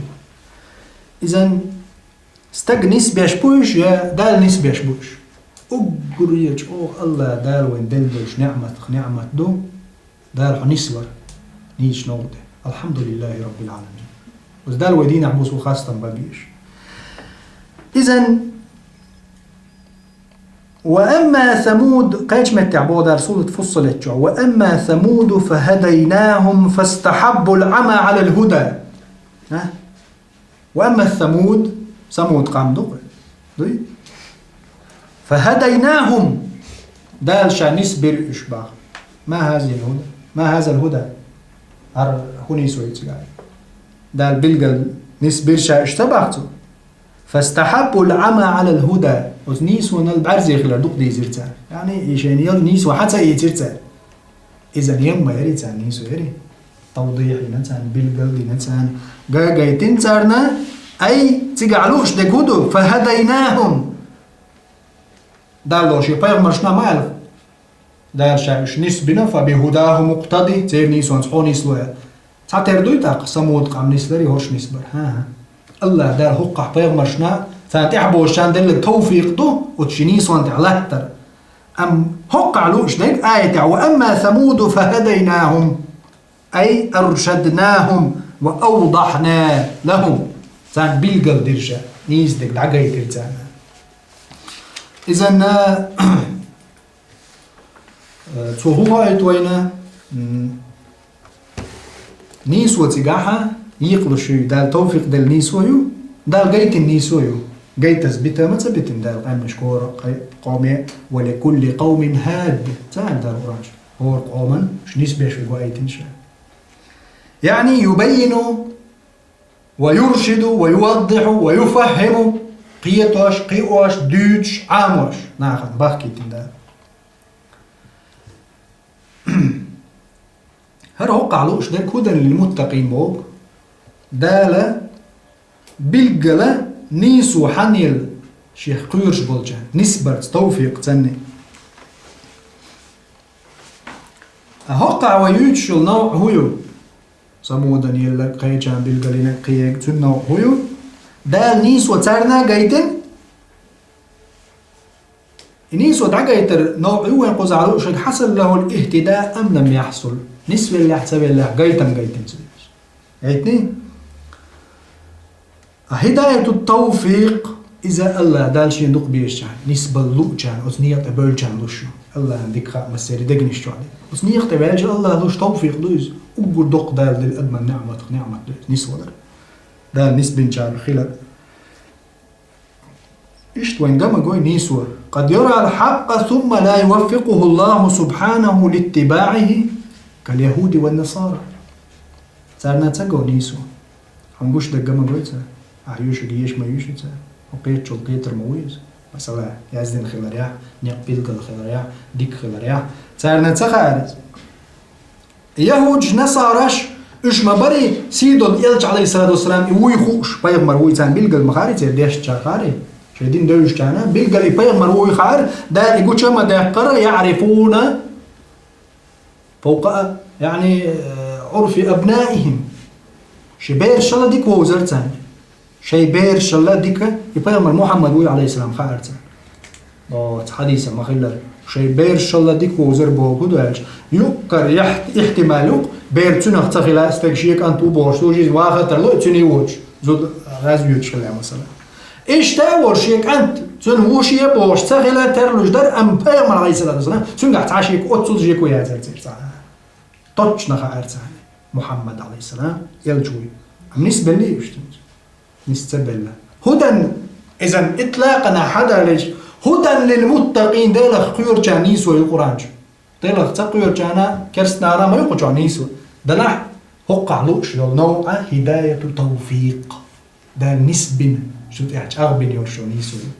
Изан стаг нисбеш бу уьш, я Дала нисбеш бу уьш? Уггаре чӀогӀа Аллахь Дала вайн делла долчу неӀматах неӀмат ду, Дала хьо нисвар, нийсачу новкъа тӀе. Алхьамдулиллахи Раббил Ӏаламин. Оцу Дала вай дийнахь буса ву хастам бан безаш. Изан, ва амма Самуд, кхечу меттехь боху Дала сурат Фуссалет чохь: «Ва амма Самуду фахадайнахум фастахьаббул Ӏама Ӏалал хӀуда». А? Ва амма Самуд, Самуд къам ду-кх, дуй? «Фахадайнахум», Дала ша нисбира уьш баха. Ма хазал хӀуда, ма хазал хӀуда, хӀара хӀун нийсо ю цигахь? Дала билггал нисбира ша уьш ца баха цо? «Фастахьаббул Ӏама Ӏалал хӀуда», оцу нийсонал бӀаьрзе хилар дукха дийзира цара. Яъни, и шайна йолу нийсо хьа ца ийцира цара. Иза ма яри царна нийсо яри. Тавдихь йина царна, билггал дина царна, ган гайтина царна, ай, цигахь лууш дерг хӀун ду? «Фахадайнахум». Дала шен пайхамаршна ма аьлла. Дала ша уьш нисбина, «фабихудахум укътади», церан нийсонца хьо нисло аьлла. Цхьатера дуй тӀаккха Самуд къам нислари, хӀорш нисбар? ХӀан-хӀа. Аллахь Дала хӀокхахь пайхамаршна, царна тӀехь бохучарна делларг тавфикъ ду, оцу шен нийсонна тӀехь латтар. Амма хӀокхахь лууш дерг аятехь: «Ва амма Самуду фахадайнахум», ай аршаднахум ва авдахна лахум. Царна билггал дира ша, нийса дерг дӀагайтира царна. Изанна, э, цо хӀун хоуьйту вайна? М, нийсо цигахьа екъалуш ю, Дала тавфикъ делла нийсо ю, Дала гайтина нийсо ю. Гайтаза бита ма ца битина Дала къаьмнашка хӀора къай-, къоме: «Ва ликулли къавмин хӀад», ца аьлла Дала Къуръан чу. ХӀора къоман уьш нисбеш верг ваийтина ша. Яъни, юбаййину ва юршиду ва юваддихьу ва юфаххьиму, кхетош, кхиош, дуьйцуш, Ӏамош нахана бахкийтина Дала. ХӀара хӀокхахь лууш дерг хӀудан лилмуттакъин боху. Дала билггала нийсо хьанел шех кхоьруш болчарна нисбарца тавфикъ царна. А хӀокхахь вай юьйцуш йолу новкъа хӀун ю? Самудан елларг, кхечарна билгалйинарг, кхиерг, цуьнан новкъа хӀун ю? Дала нийсо царна гайтина? И нийсо дӀагайтар новкъа ю вайн кхузахь лууш дерг: «Хьасала лахул ихтида ам лам яхьсул». Нисвеллехь, ца веллехь, гайтам гайтина ца везаш. Гайтний? А хӀидаяту тавфикъ, иза Аллахь Дала шен дукха безачарна, нисбала луучарна, оцу некъа тӀе бевллачарна луш ю. Аллахьан дика хаьа массеран дегнаш чохь дерг. Оцу некъа тӀе ваьлча Аллахь луш тавфикъ ду иза. Уггар доккха Дала делла адаман неӀматах неӀмат ду иза, нисвалар. Дала нисбинчарах хилар. Иштта вайн ган ма гой нийсо. «Къад ярал хьакъкъа сумма ла юваффикъуху Аллаху субхьанаху литтибаӀихи, кал яхӀуди ван насара». Царна ца го нийсо. Хьуна гуш дерг ган ма гой цара. Ахьа юьйшург еша ма юьйшу цара. Хьо кхетачул кхетар ма ву иза. Масала, яздина хиларехь, некъ билггал хиларехь, дика хиларехь. Царна ца хаьара иза. ЯхӀудаш, насараш, уьш ма барий, сийдолу элча, алейхиссалату вассалам, и вуй хууш, пайхамар вуй царна билггал ма хаьара, церан дешначарна хаьара, шайн дин девзачарна, билггал и пайхамар вуй хаьара, Дала и гуча ма даьккхара, яӀрифуна фавкъа, яъни, э, Ӏурфи абнаихим. Шен бераш шала дика вовзара царна. Шайн берашалла дика, и пайхамар Мухьаммад вуй, Ӏалайхиссалам, хаарца. Оцу хьадиса ма-хиллара, шайн берашалла дика вовзар боху ду аьлча, юккъара яхь-, ихтимал ю-кх, бер цуьнах ца хила, стаг шен кӀант ву бохуш, служить ваха а тарло, цуьнан воцуш, зуда гӀаьзвоьдуш хила, масала. Иштта а волуш, шен кӀант цуьнан ву шен бохуш ца хила тарлуш дара, амма пайхамар, Ӏалайхиссалату вассалам, цуьнгахь цхьа шеко, оццул шеко яцара церан цхьа. Точно хаьара царна, Мухьаммад, Ӏалайхиссалам, элча вуй. Амма нисбеллий уьш цуьнца? Нис ца белла. ХӀудан, изан итлакъана хьадалийча, хӀудан лил муттакъин, Делах кхоьручарна нийсо ю Къуръан чу. Делах ца кхоьручарна, керстанара ма ю кху чохь нийсо. Делахь хӀокхахь лууш йолу новкъа хӀидаяту тавфикъ. Дала нисбина, шу тӀехь чӀагӀбина йолуш йолу нийсо ю.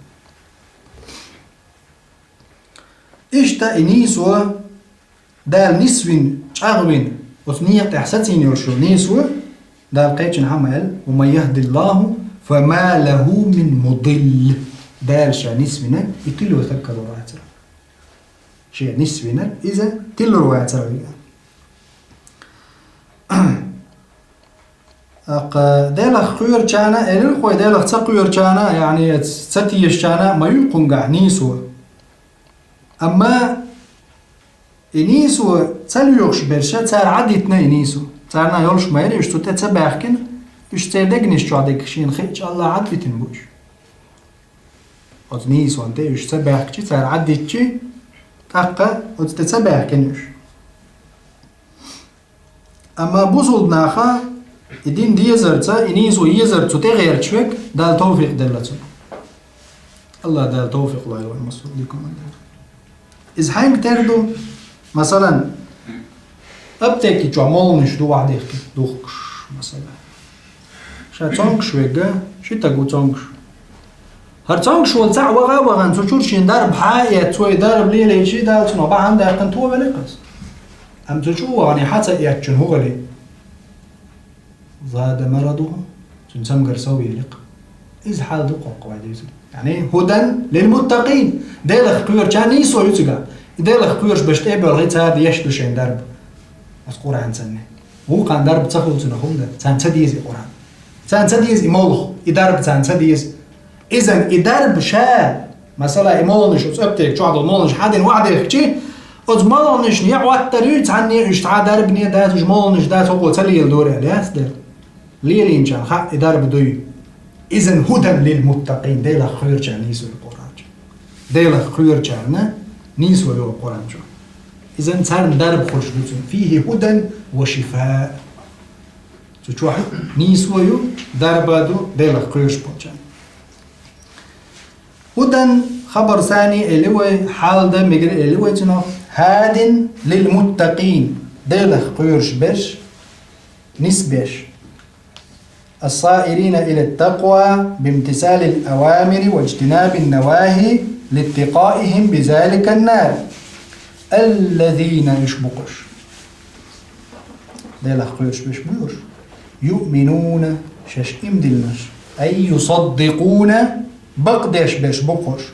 Иштта и нийсо, Дала нисвина, чӀагӀвина, оцу некъа тӀехь сацийна йолуш йолу нийсо, Дала кхечанхьа ма аьлла: «Ва ман яхӀдиллаху, фа ма лаху мин мудилл». Дала ша нисвина, и тило стаг карор вацара. Ша нисвина, иза тилур вацара вига. ТӀаккха Делах кхоьручарна, элира кхой, Делах ца кхоьручарна, яъни ца тешачарна ма ю кхуьнгахь нийсо. Амма и нийсо ца лоьхуш берш, цара Ӏадитина и нийсо. Царна йолуш ма яра, уьш цу тӀе ца баьхкина, уьш церан дегнаш чохь дерг шена хиъча, АллахӀа Ӏадбитина бу уьш. Оцу нийсонан тӀе уьш ца баьхкичи, цара Ӏадитчи, тӀаккха оцу тӀе ца баьхкина уьш. Амма бусулба наха и дин дезарца, и нийсо езарца цу тӀе гӀерташ верг, Дала тавфикъ делла цунна. АллахӀа Дала тавфикъ лойла вайн массо а дикуман. Иза хьаьнга тера ду? Масалан, аптеки чохь молланаш ду вахьдехкина, духкуш, масалан. Ша цомгуш верг, ши стаг ву цомгуш. ХӀара цомгуш волу цхьаъ ваха а вахана, цу чуьра шен дарба хьа а эцна, цо и дарба лелийча, Дала цунах бахьана даьккхина, тхо велла кхуза. Амма цу чу а вахана, и хьа ца эцначун хӀун хили? Зада марадуху, цуьнан цамгар сов елира. Иза хьал ду кхоккхой деза. Яъни, хӀудан лил муттакъин, Делах кхоьручарна нийсо ю цигахь. И Делах кхоьруш берш тӀе а боьлхий, цара деш ду шайн дарба. Аса Къуръан санна. Вукхарна дарба ца хуьлу цунах хӀунда? Царна ца деза и Къуръан. Царна ца деза и молха, и дарба царна ца деза. Изан и дарба ша, масала, и молланаш, оцу аптека чохь долу молланаш хьадина вахьдехкичи, оцу молланашна я Ӏоттар юй, цхьанне уьш цхьа дарбане дац, уьш молланаш дац, хӀокхо ца леладора аьлла, яц дела. Лелийначарна хаьа и дарба дуй. Изан хӀудан лил муттакъин, Делах кхоьручарна нийсо ю Къуръан чу. Делах кхоьручарна нийсо ю Къуръан чу. Изан царна дарба хуьлуш ду цунна. Фихи хӀудан ва шифаъ. Цу чохь нийсо ю, дарба ду, Делах кхоьруш болчарна. ХӀудан хабар сани эли вай, хьал дан мегар эли вай цунах. ХӀадин лил муттакъин, Делах кхоьруш берш, нисбеш. Ас-саирина ила ттакъва бимтисалил авамири ва ижтинабин навахи литтикъаихим бизаликан нар. Аллазина, уьш бу кхуьш. Делах кхоьруш берш буй уьш. Юъминуна, шаьш иман диллинарш. Ай юсаддикъуна, бакъдеш берш бу кхуьш.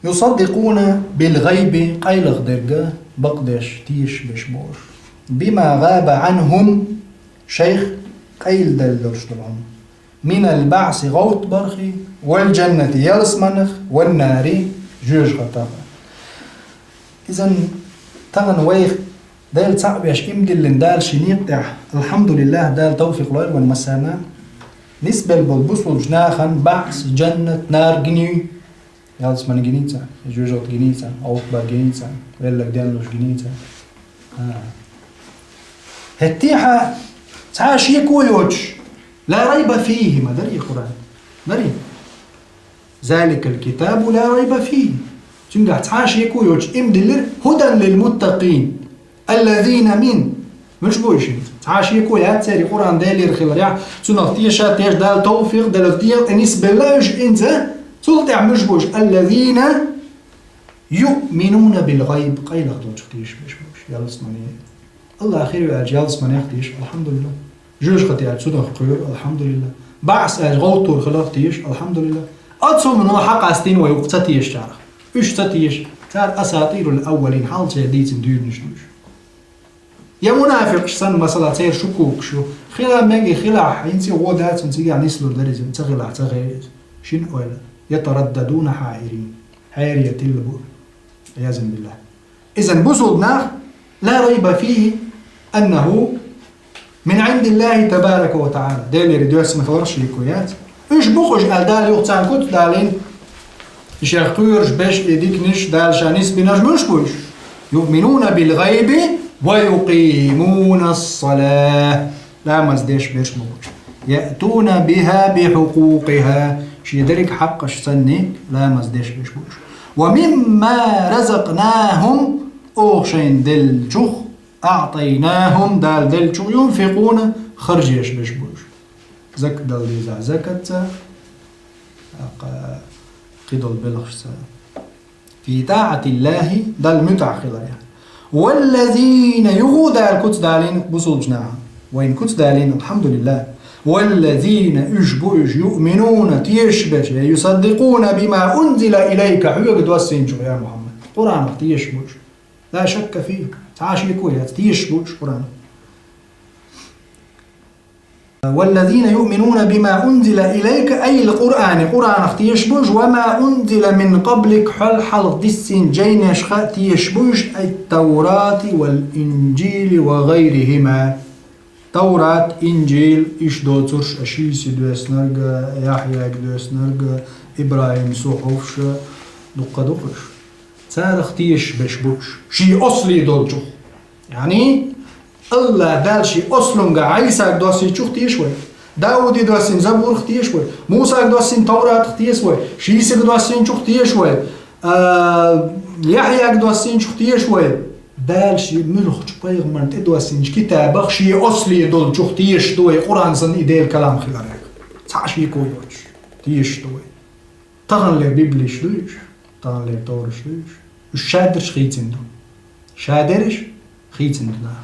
Юсаддикъуна бил гӀайби, къайлаха дерг бакъдеш, тешаш берш бу уьш. Бима гӀаба Ӏанхум, шайх къайладелла долуш долу хӀума. Минал баъси, гӀовттабархи, вал жаннати, ялсаманах, ван нари, жоьжахатах. Изан тахана вайх Дела цхьаъ веш, иман диллина Дала шен некъа тӀехь, алхьамдулиллахӀ, Дала тавфикъ лойла вайн массарна. Нисбелла болу бусулбачу нахана баъс, жаннат, нар гиний, ялсамани гиний царна, жоьжахати гиний царна, гӀовттабар гиний царна, велларг денлуш гиний царна. ХӀетте а цхьа а шеко йоцуш, ла райба фихи, ма дарий Къуръан? Дарий? Заликал китабу ла райба фихи. Цуьнгахь цхьа а шеко йоцуш, иман диллира, хӀудан лил муттакъин. Аллазина мин. Муьш бу уьш хӀинца? Цхьа а шеко яц церан Къуръан Делера хиларехь, цунах теша а тешаш, Дала тавфикъ делла, дегӀ тӀе нисбелла уьш хӀинца, цул тӀаьхьа муьш бу уьш? Аллазина юъминуна бил гӀайб, къайлаха долчух тешаш берш бу уьш, ялсамани. АллахӀ хир ю аьлча, ялсаманех теша, алхьамдулиллахӀ. Жоьжахати аьлча, цунах кхоьру, алхьамдулиллахӀ. БаӀс аьлча, гӀовттор хиларх теша, алхьамдулиллахӀ. Оцу хӀумано хьакъастийна вай вукху ца тешачарах. Уьш ца теша, цара асатирул аввалин, хьалхарчеран дийцина дуьйранаш ду уьш. Я мунафикъаш санна, масала, церан шу когаш ю. Хила мега хилахь, хӀинца гӀо дац, цигахь нислур дара иза, ца хилахь, ца хилахь иза. Шин ойла. يترددون حائرين. Хьайрия тилла бу. عياذا بالله. Изан бусулба нах, لا ريب فيه أنه من عند الله تبارك وتعالى. Делера доьссина хиларах шеко яц. Уьш бу-кх уьш аьлла Дала юха царна куц далийна. И шех кхоьруш беш, и диканаш Дала ша нисбинарш муьлш бу уьш? يؤمنون بالغيب ويقيمون الصلاة. Ламаз деш берш бу уьш. يأتون بها بحقوقها. Шен дерриг хьакъаш санна ламаз деш берш бу уьш. ومما رزقناهم. Оха шайна деллачух, أعطيناهم, Дала деллачух, ينفقون, харжеш берш бу уьш. Закат дала деза, закатца, кхидолу белхашца. في طاعة الله, Далла муьтӀахь хилар яхь. والذين, юха Дала куц далийна бусулба нахана. Вайна куц далийна, الحمد لله. والذين, уьш бу уьш, يؤمنون, тешаш берш, يصدقون بما أنزل إليك, хьоьга доссийначух, я Мухьаммад. Къуръанах тешаш бу уьш. لا شك فيه. Цхьа а шеко яц, тешаш бу уьш Къуръанах. والذين يؤمنون بما أنزل إليك، أي القرآن, Къуръанах тешаш бу уьш, وما أنزل من قبلك, хьол хьалха диссийна жайнашха тешаш бу уьш, أي التوراة والإنجيل وغيرهما. Таврат, Инжил, уьш доцурш, Ӏийса доьссинарг, Яхьъяга доьссинарг, ИбрахӀима сухьуфаш, дуккха ду-кх уьш. Царах тешаш берш бу уьш, шен осле долчух. Яъни, АллахӀ Дала шен ослунгахь Ӏийсага доссийначух тешаш вай. Дауде доссийна Забурах тешаш вай. Мусага доссийна Тавратах тешаш вай. Шен Ӏийсага доссийначух тешаш вай. А, Яхьъяга доссийначух тешаш вай. Дала шен муьлххачу пайхамарна тӀедоссийначу китабах шен осле долчух тешаш ду вай, Къуръан санна и Делан калам хиларх. Цхьа а шеко йоцуш, тешаш ду вай. Таханлера Библиш дуй уьш, таханлера Товраш дуй уьш. Уьш шадерш хийцина ду. Шадерш хийцина ду наха.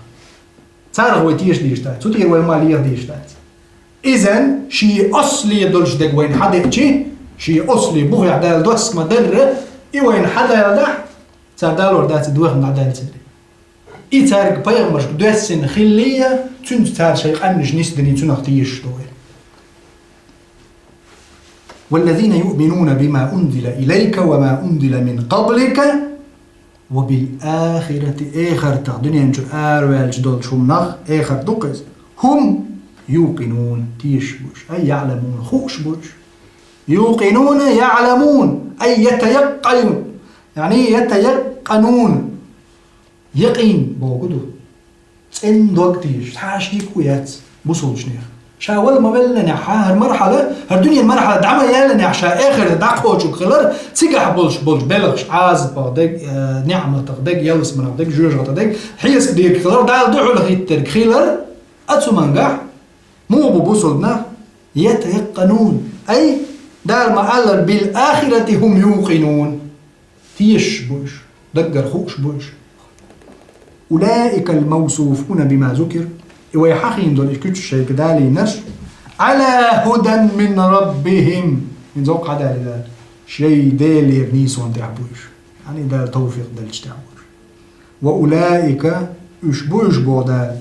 Царах вай теша дезаш дац, цу тӀера вай ма леха дезаш дац. Изан шен осле долуш дерг вайна хьадеъчи, шен осле бухехь Дала доссийна ма-дарра, и вайна хьадаьллехь, цара далор дац и дохийна дӀадаьлла церан. И цаьрга пайхамаршка доьссина хиллий, цуьнца цара шайн къаьмнаш нисдиний, цунах тешаш ду вай. والذين يؤمنون بما أنزل إليك وما أنزل من قبلك وبالآخرة, эхартах, дуьнен чуьра араваьлча долчу хӀуманах, эхарт ду-кх иза. هم يوقنون, тешаш бу уьш, أي يعلمون, хууш бу уьш. يوقنون يعلمون, أي يتيقنون, яъни يتيقنون. Якъин бохург ду. ЦӀена дог тешаш, цхьа а шеко яц бусулбанех. Ша вала ма-веллинехь, хӀара мархьала, хӀара дуьненан мархьала дӀа ма-яллинехь, ша эхарта дӀакхочург хилар, цигахь болуш болчу белхаш, Ӏазапах дерг, э, ниӀматах дерг, ялсаманах дерг, жоьжахатех дерг, хьесап дийриг хилар, Дала дуьхьал хӀиттарг хилар, а цу мангахь муха бу бусулбанех, يتيقنون, أي, Дала ма-аллара, بالآخرة هم يوقنون. Тешаш бу уьш, даггара хууш бу уьш. أولئك الموصوفون بما ذكر, и вай хьахийна долу и куьчаш шайга далийнарш, على هدى من ربهم, хӀинца хьадалийна, шайн Делера нийсонна тӀехь бу уьш, яъни Дала тавфикъ деллачу тӀехь бу уьш. وأولئك, уьш бу уьш, боху Дала,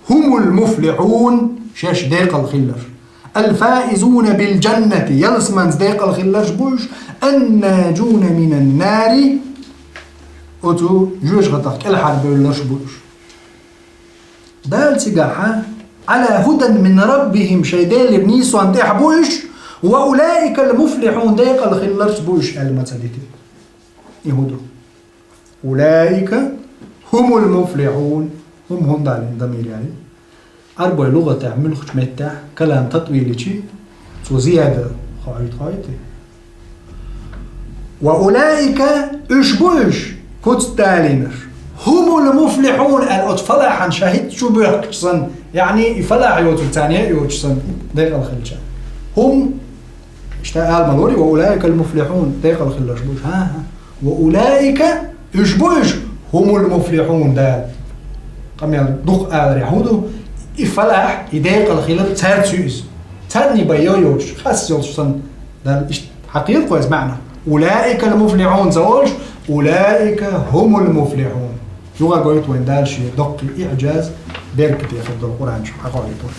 هم المفلحون, шаьш декъала хилларш. الفائزون بالجنة, ялсаманца декъала хилларш бу уьш, الناجون من النار, оцу жоьжахатех кӀелхьарбевлларш бу уьш. Дала цигахь على هدى من ربهم, шайн Делера нийсонна тӀехь бу уьш, وأولئك المفلحون, декъала хилларш бу уьш аьлла ма ца дитина. И хӀун ду? أولئك هم المفلحون. هم хӀунда аьлла, дамир яьлла? Ӏарбойн лугӀатехь муьлххачу меттехь калам татӀвиличи, цо зияда хоуьйту, хоуьйту. وأولئك, уьш бу уьш, куц далийнарш, هم المفلحون аьлла, оцу фалахьан ша хӀинца чу боьхкича санна, яъни и фалахь йоцург царна яа йоцуш санна, декъала хилча. هم, иштта ала ма лорий, وأولئك المفلحون, декъала хилларш бу уьш. ХӀан-хӀа. وأولئك, уьш бу уьш, هم المفلحون, Дала къамел дукха аларехь хӀун ду? И фалахь, и декъала хилар цаьрца ю иза. Царний бен йо йоцуш, хас йолуш санна, Дала иштта хьакхийра кхойза маьӀна. أولئك المفلحون ца олуш, أولئك هم المفلحون. Юха гойту вайн Дала шен доккхий иӀжаз, Беркате фу да Къуръан чу хьахойтур.